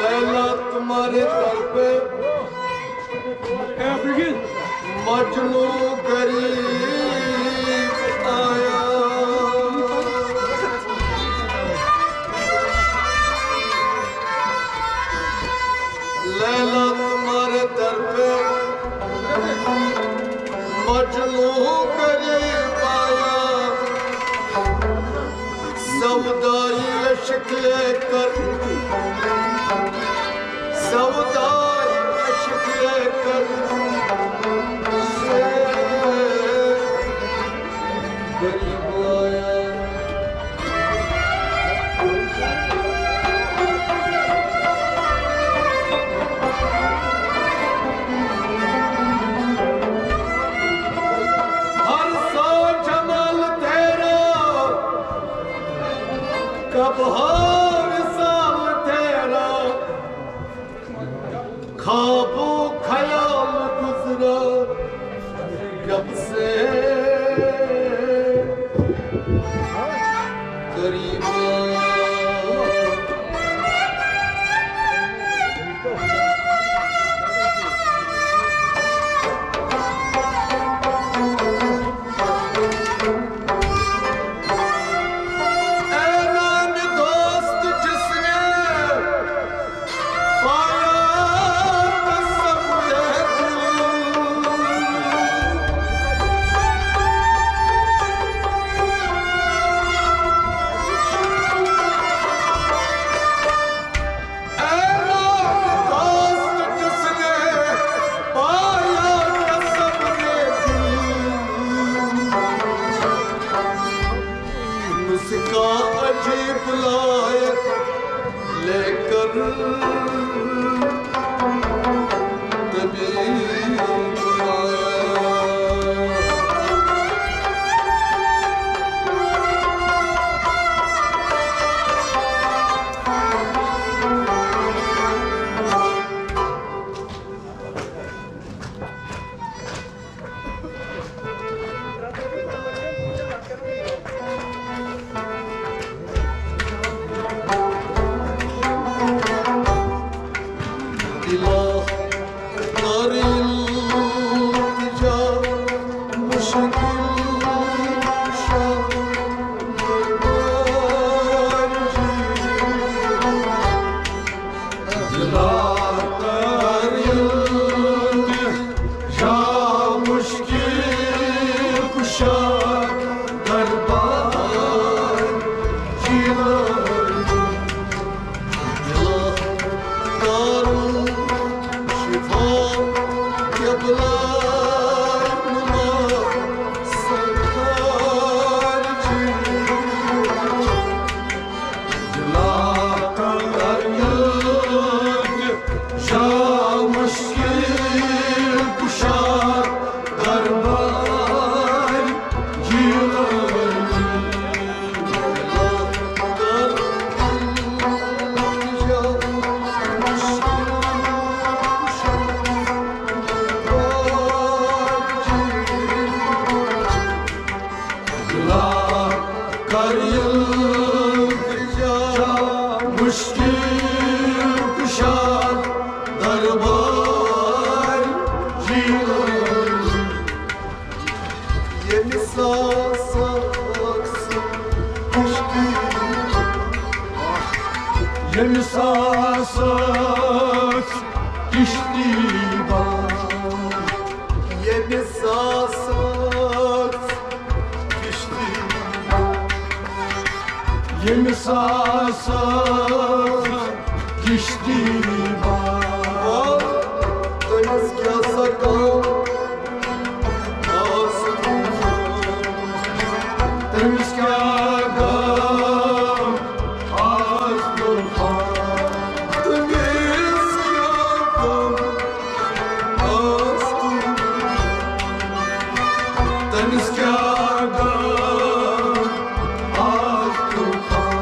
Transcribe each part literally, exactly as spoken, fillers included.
لیلا تمہارے در پہ مجنو غریب آیا۔ لیلا تمہارے در پہ مجنو غریب آیا۔ سودائی عشق لے کر، سودائی عشق لے کر، غریب آیا۔ ہر سو جمال تیرا، کب ہو وصال تیرا، خواب و خیال گزرا جب سے قریب۔ اے نام دوست جس نے پایا تصور دل۔ اے نام دوست جس نے پایا تصور دل۔ اس کا عجیب لائق لے کر طبیب آیا۔ دلا کر التجا مشکل کشا دربار جی۔ دلا کر التجا مشکل کشا دربار جی۔ مشکل کشا دربار جی۔ ییٚمہِ ساسہٕ کشتی، ییٚمہِ ساسہٕ کشتی بار، ییٚمہِ ساسہٕ کشتی، ییٚمہِ ساسہٕ کشتی بار۔ تٔمِس کیٛاہ سا گوٚو؟ تٔمِس کیٛاہ گوٚو؟ آز طوفان۔ تٔمِس کیٛاہ گوٚو؟ آز طوفان۔ تٔمِس کیٛاہ گوٚو؟ آز طوفان۔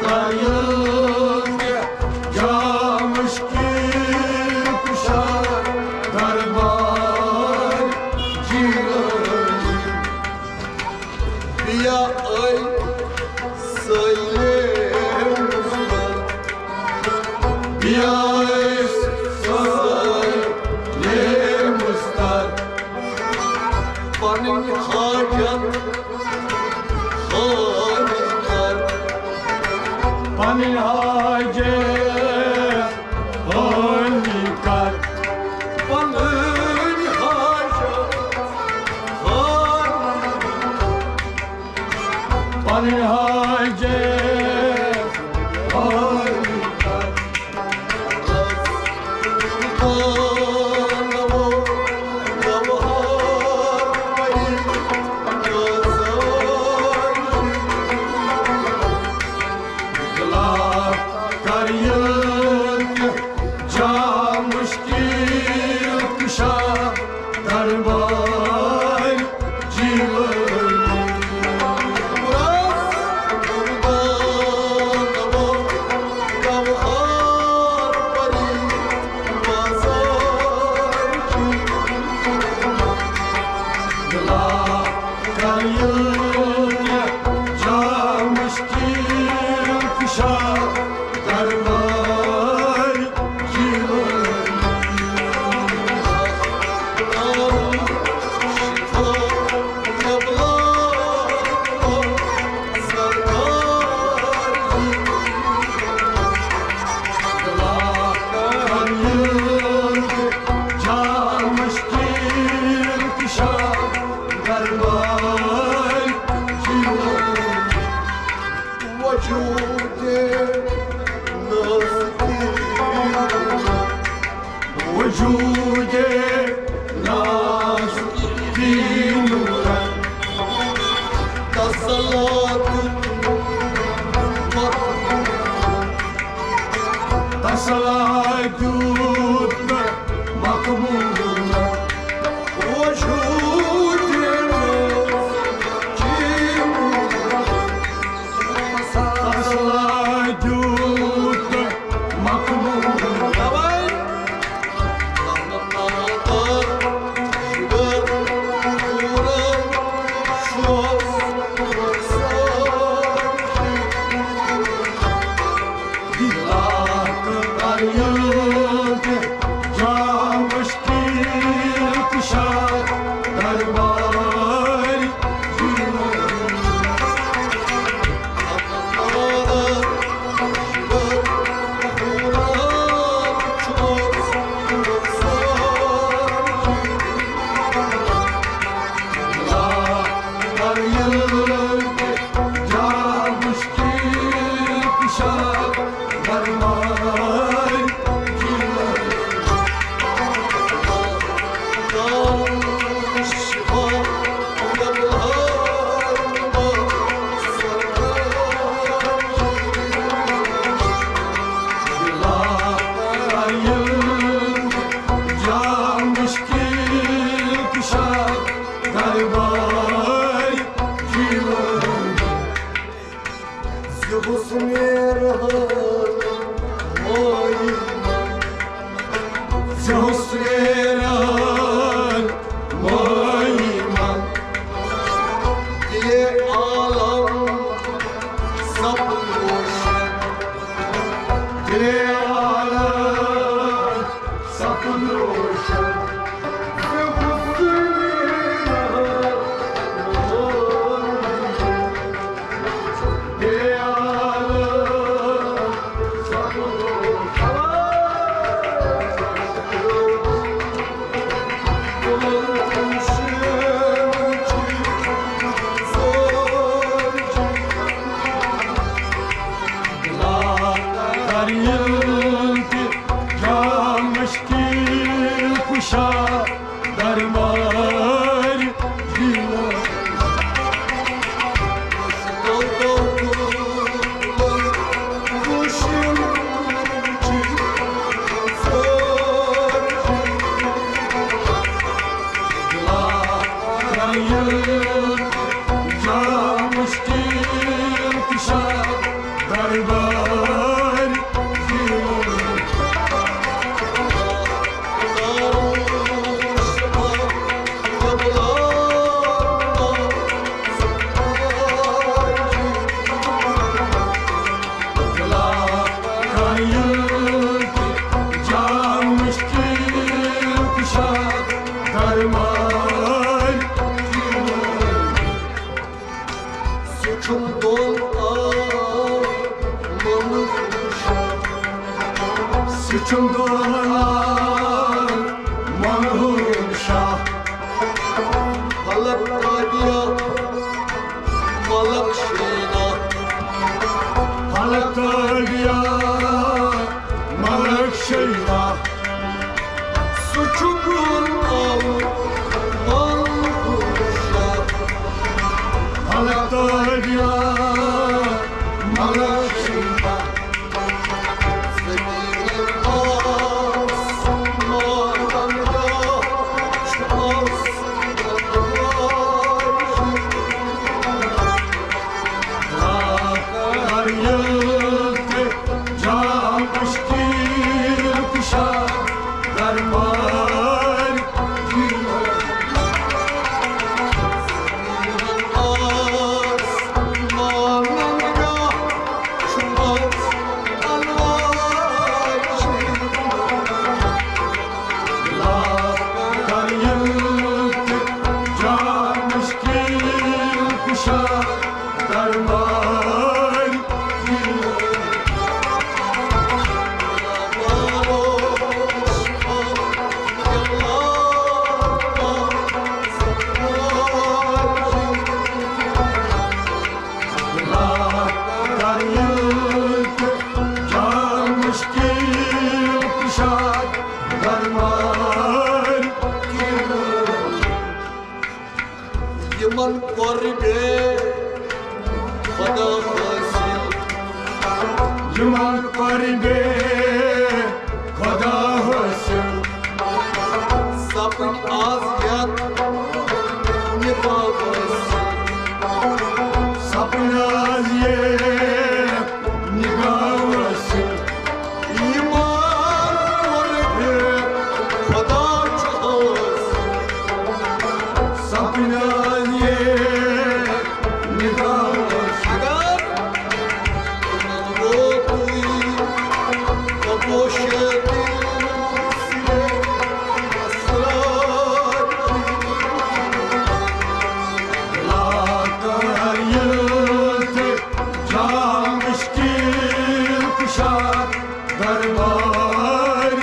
ییٚلہِ تہِ جامٕچ کِل کُشا دربار جیٖلٲنی۔ بیا ٲے سٲلِم مُسلمان، بیا ٲے سٲلِم مُستار۔ پنٕنۍ حاجت حٲل کر، پنٕنۍ حاجت حٲل کر، پنٕنۍ حاجت حٲل، پنٕنۍ حاجت حٲل کر۔ کر ییٚلہِ تہِ جا مُشکِل کُشا دربار جیٖلٲنی۔ وجود ناز کی نورن، وجود ناز کی نورن، تسلا دیُت مقبول، تسلا دیُت مقبول۔ وجود ناز کی نورن، تسلا دیُت مقبول۔ چندونا منہور شاہ، فلک قادیہ، فلک شینا، فلک قادیہ، ملک شینا۔ سُہ چھُ گُل آلو منہور شاہ، فلک قادیہ، ملک شینا۔ یِمن کوٚر بے خۄدا حٲصِل۔ یِمن کوٚر بے خۄدا حٲصِل۔ سپٕنۍ آز یتھ نِکاح حٲصِل۔ سپٕنۍ آز یتھ نِکاح حٲصِل۔ ایمان اور پھر خدا چھُ حٲصِل۔ سپنہٕ یہِ نِگاہ اگر ووتُے پوشہٕ دِل سرے اسرار۔ لا کر ییٚلہِ تہِ جان مشکل کشاد دربار۔ جان مشکل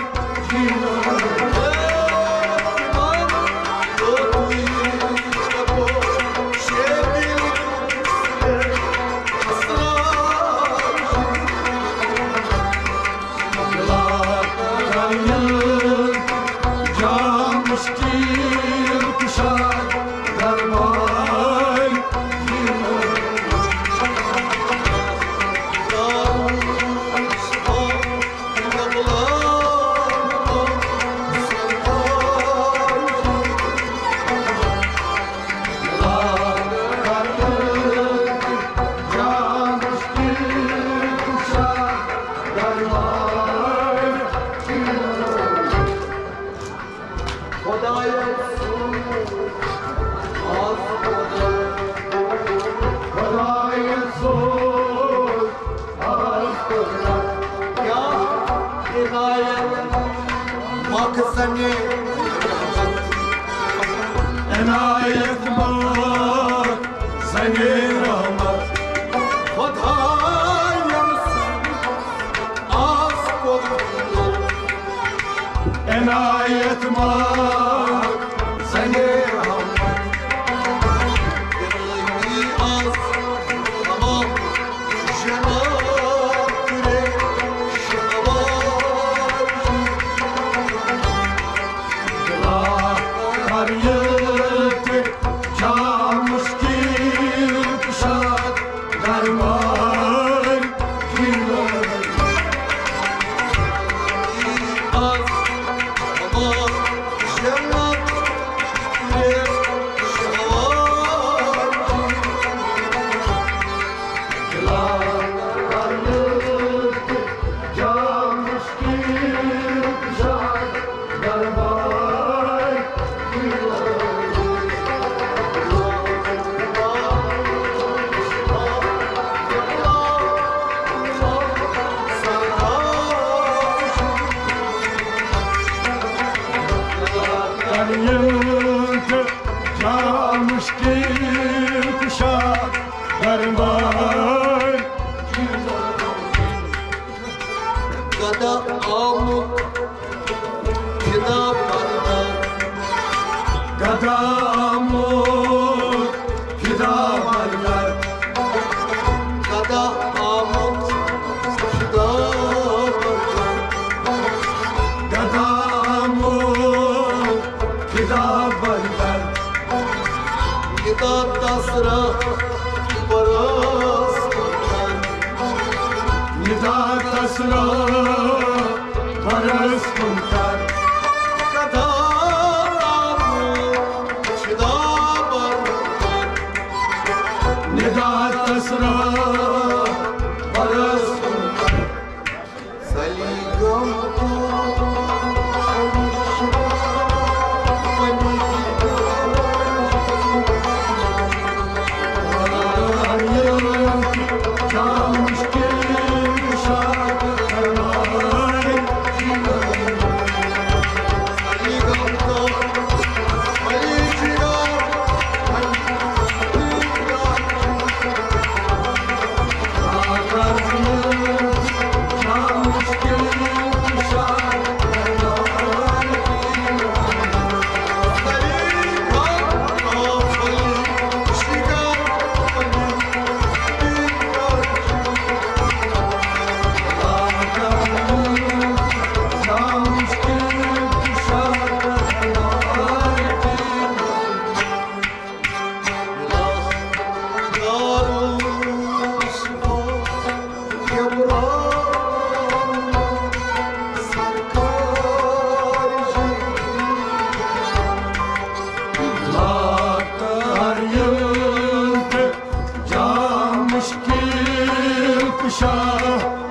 کشاد دربار۔ خدایس سوٗز آز قۄدرت۔ خدایس سوٗز آز قۄدرت۔ کیٛاہ عنایت مخزنہِ رحمت۔ عنایت مخزنہِ رحمت۔ خدایم سوٗز آز قۄدرت۔ عنایت مخزنہِ رحمت۔ الہی آز تمام جناب رے شہوار۔ دلا کر ییٚلہِ تہِ جان مشکل کشاد دربار۔ مشکل کشا دربار۔ آسرا پرس کن، ندا تسرا پرس کن کر، کدا شدا بر، ندا تسرا پرس کن کر۔ سلیقم تو مشکل کشا